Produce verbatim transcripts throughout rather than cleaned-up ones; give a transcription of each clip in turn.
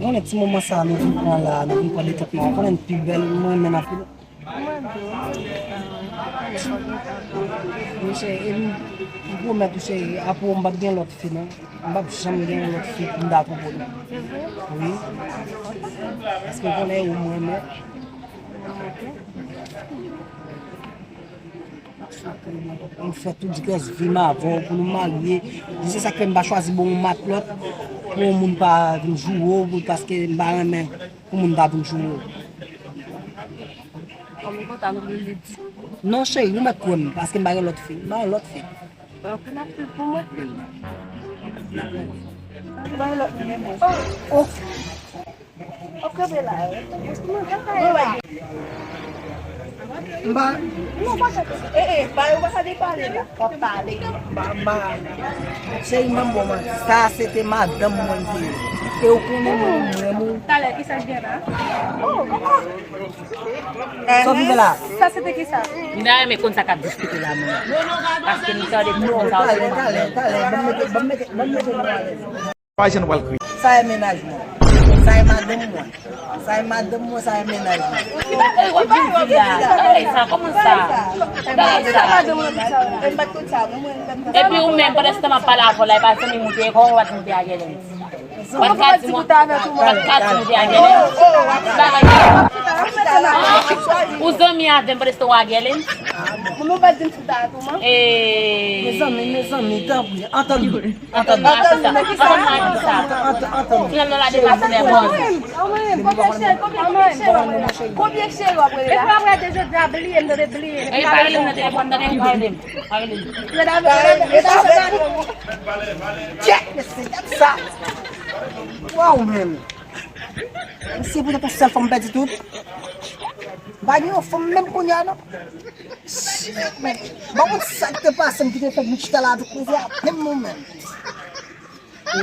Ou konnen ti moman sa a nou vin pran la, nou vin pran detantman an, ou konnen n pi bèl, mwen renmen n anpil. Mwen di w, m pale fò gen tan. Monchè, e m, m pwomèt ou cheri, apre w m p ap gen lòt fi non. M p ap janm gen yon lòt fi pou m ta pwopoze. Se vre? Wi. Paske ou konnen e ou m renmen. M fè tout rès vi m avè w pou nou marye. Se sa k fè m pa chwazi bon yon matlòt pou yon moun pa vin joure w, paske m pa renmen pou moun ta vin joure w. Kòm konsa nou vle di. Non, cheri, ou mèt kwè m, paske m pa gen lòt fi. M pa gen lòt fi. Donk, ou mèt fi pou mwen. M pa gen lòt fi, men mwen. Oh, oh. Ou kanpe la, wi. M pa. Non, pa chante. Eh, eh, pa yo pa sa de pale la. W ap pale. M pa, m pa. Cheri, m ap bon manti. Sa a se te madanm mwen ki te ye. E ou konnen mwen, mwen, mwen. Talè, ki sa k gen la? Oh, oh, oh. Sa w vin fè la? Sa se te ki sa? M ta renmen konn sa k ap diskite la, mwen. Paske m tande tout moun sa yo se manman. Talè, talè, talè. Ban m mete, ban m mete, ban m mete nou alèz. Pa janm pral kriye. Sa e mennaj mwen. Sa e madanm mwen. Sa e madanm mwen, sa e mennaj mwen. Ki bagay w ap di la? Bagay sa, kòman sa? Bagay sa. Epi ou menm, pandan se tan m ap pale avè w la, e pa zanmi m ou te ye, kòman w pa t moute a Gèlens? Ou pa t ka di mwen, ou pa t ka di moute a Gèlens? Bagay sa. Ou zanmi avè m, pandan se tan w a Gèlens? Mezanmi, mezanmi, tanpri, antann nou. Antann nou, antann nou, men ki sa? Antann nou, antann nou. Antann nou, la depase lè bòz. Konbyen cheri, konbyen cheri, konbyen cheri w ap rele la? Epi apre de jodi a, bliye m, tande, bliye m. E pa rele m nan telefòn, tande, pa rele m. Pa rele m. Tchèk, mesye, gad sa. Waw, men. Mesye, poutèt yon sèl fanm pèdi tout. M pa gen yon fanm menm kounye a, non. Shit, man. M pa konn sa k te pase m ki te fè m chita la avèk mizè a menm moman. E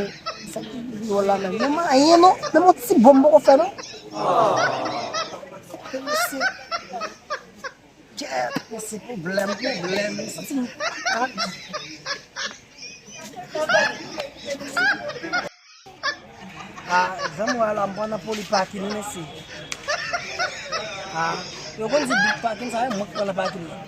sa ki pi dwòl la menm. Menm anyen non. Menm yon ti bon m poko fè non. Sa k te mesye. Kèt, mesye, pwoblèm, pwoblèm. Mesye, ti. Ah, zanmi w la, m pran nan poli pakin, mesye. Ah, yo konn di big pakin, sa e mwen k pran nan pakin nan.